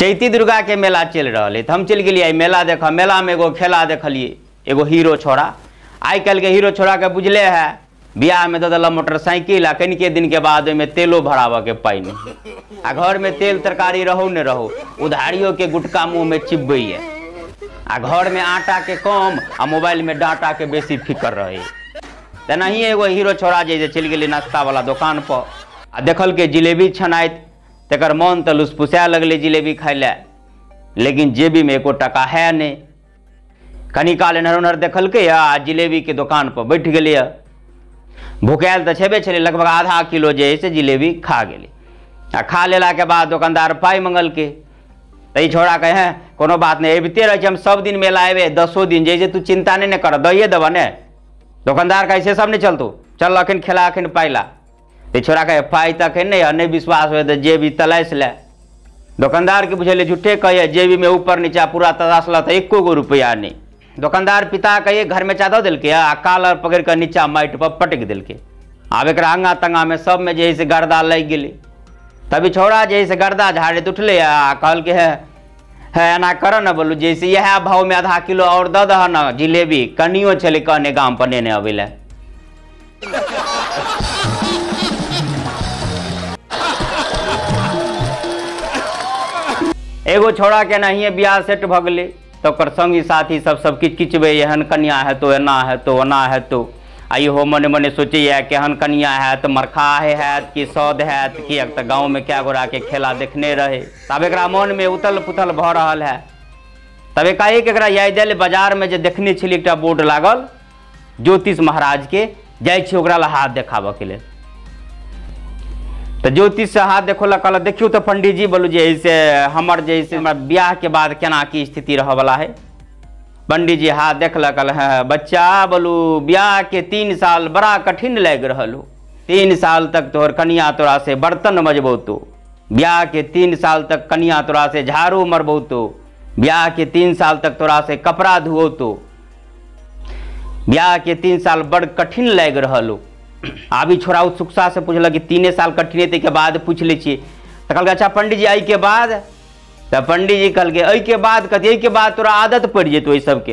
चैती दुर्गा के मेला चलि रहल है तऽ हम चलि गेलियै मेला देखऽ। मेला में एगो खेला देखलियै, एगो हीरो छोड़ा। आइ काल्हि के हीरो छोड़ा के बुझले है, बियाह में दऽ देलक मोटरसाइकिल आ कनिके दिन के बाद ओहिमे तेलो भराबऽ के पाइ नहि, आ घर में तेल तरकारी रहू नहि रहू, उधारियो के गुटका मुँह में चिबैया, आ घर में आटा के कम आ मोबाइल में डाटा के बेसी फिकर रहे। तेनाहिए एगो हीरो छोड़ा जे चलि गेलै नाश्ता वाला दोकान पर आ देखलकै जिलेबी छनाइत, तकर मन तऽ लुसफुसाए लगलै जिलेबी खाइ लए, लेकिन जेबीमे एको टका है नहि। कनी काल एन्हर ओन्हर देखलकै आ जिलेबीके दोकान पर बैठ गेलै। भुखायल तऽ छेबे छलै, लगभग आधा किलो जे है से जिलेबी खा गेलै। आ खा लेलाके बाद दोकानदार पाइ मंगलकै तऽ ई छोड़ा कहे हैं कोनो बात नहि, अबिते रहै छी हम सब दिन मेला अयबै, 10 दिन जे तू चिंता नहि ने कर, दैए देबऽ ने। दोकानदार कहै से सब नहि चलतौ, चल अखन खेला अखन पाइ ला। तऽ छोड़ा कहे पाइ तऽ अखन नहि है, नहि विश्वास होइ तऽ जेबी तलासि ले। दोकानदारके बुझेलै झूठे कहैए, जेबीमे ऊपर नीचा पूरा तलासलक तऽ एको गो रुपैआ नहि। दोकानदार पिता कहिए घर में चा दऽ देलकै आ कालर पकड़ि कऽ नीचा माटि पर पटकि देलकै। आब एकरा अंगा तंगा में सब में जे है से गर्दा लागि गेलै। तभी छौड़ा जे है से गर्दा झाड़ैत उठलै आ कहलकै है है एना कर न बोलू, जे से इएह भाव में आधा किलो और दऽ दह न जिलेबी, कनियो छलै कहने गाम पर नेने अबै लए। एगो छौड़ा के एनाहिए बियाह सेट भऽ गेलै तऽ ओकर संगी साथी सब सब किछु किचबै, एहन कनिया हेतौ, एना हेतौ, ओना हेतौ। आ इहो मने मने सोचैए केहन कनिया हैत, मरखाहे हैत कि सौद हैत, किएक तऽ गाँवमे कए गोटाके खेला देखने रहै। तब एकरा मनमे उथल पुथल भऽ रहल है। तब एकाएक एकरा याद आयल बाजारमे जे देखने छलियै एकटा बोर्ड लागल ज्योतिष महाराजके, जाइ छी ओकरा लए हाथ देखाबऽके लेल। तऽ ज्योतिष से हाथ देखौलक, कहलक देखियौ तऽ पंडीजी बोलू जे से हमर जे से हमरा बियाह के बाद केना की स्थिति रहऽवला है। पंडीजी हाथ देखलक, कहल हँ बच्चा बोलू बियाह के 3 साल बड़ा कठिन लागि रहल हो, 3 साल तक तोहर कनिया तोरा से बर्तन मजबौतो, बियाह के 3 साल तक कनिया तोरा से झाड़ू मरबौतो, बियाह के 3 साल तक तोरा से कपड़ा धोतो, बियाह के 3 साल बड़ कठिन लागि रहल हो। आब ई छोड़ा उत्सुकता से पुछलक कि 3 साल कठिन है ताहिके बाद पूछि लै छियै। तऽ कहलकै अच्छा पंडीजी एहिके बाद? तऽ पंडीजी कहलकै एहिके बाद कथी, एहिके बाद तोरा आदत पड़ि जेतौ एहि सबके।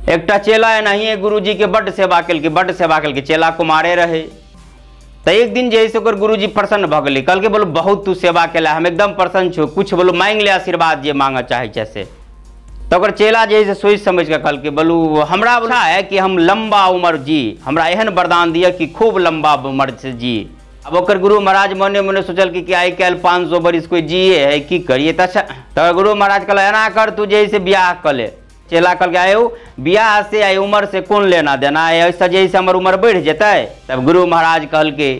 एकटा चेला एनाहिए गुरुजी के बड्ड सेवा केलकै, बड्ड सेवा केलकै, चेला कुमारे रहे। तऽ एक दिन जे है से ओकर गुरुजी प्रसन्न भऽ गेलै, कहलकै बोलो बहुत तू सेवा केला, हम एकदम प्रसन्न छौ, कुछ बोलो मांगि ले आशीर्वाद जे मांगऽ चाहै छै से। तऽ ओकर चेला जे है से सोचि समझि कऽ कहलकै बोलू हमरा इच्छा है कि हम लम्बा उम्र जी, हमरा एहन वरदान दिअ कि खूब लम्बा उम्र से जी। अब ओकर गुरु महाराज मने मने सोचलकै कि आइ काल्हि 500 बरिस कोइ जिए है, की करिए। तऽ अच्छा तऽ गुरु महाराज कहलक एना कर तू जे है से बियाह कऽ ले। चेला कहलकै आयौ बियाह से आइ उम्र से कोन लेना देना है, एहिसँ जे है से हमर उम्र बढ़ि जेतै। तब गुरु महाराज कहलकै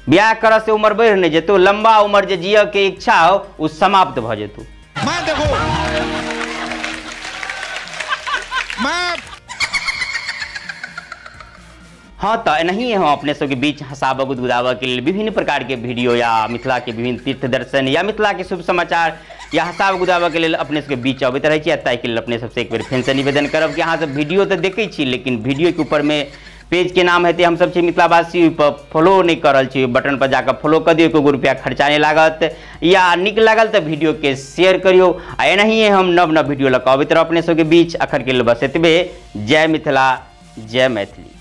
बियाह करऽ से उम्र बढ़ि नहि जेतौ, लम्बा उम्र जे जियऽ के इच्छा हो ओ समाप्त भऽ जेतौ। हाँ तो एनाहिए हम अपने सबके बीच हँसाबऽ गुदगुदाबऽ के लेल विभिन्न प्रकार के वीडियो या मिथिला के विभिन्न तीर्थ दर्शन या मिथिला के शुभ समाचार या हँसाबऽ गुदगुदाबऽ के लेल अपने सबके बीच अबैत रहै छी। ताहिके लेल अपने सबसे एक बेर फेरसँ निवेदन करब कि अहाँ सब वीडियो तऽ देखै छी, लेकिन वीडियो के ऊपरमे पेज के नाम हेतै हम सब छी मिथिलावासी, ओहिपर फॉलो नहि कऽ रहल छी, बटन पर जाकऽ फॉलो कऽ दियौ, एको रुपया खर्चा नहि लागत। या नीक लागल तऽ वीडियो के शेयर करियौ। आ एनाहिए हम नव नव वीडियो लऽ कऽ अबैत रहब अपने सबके बीच। अखन के लेल बस एतबे। जय मिथिला, जय मैथिली।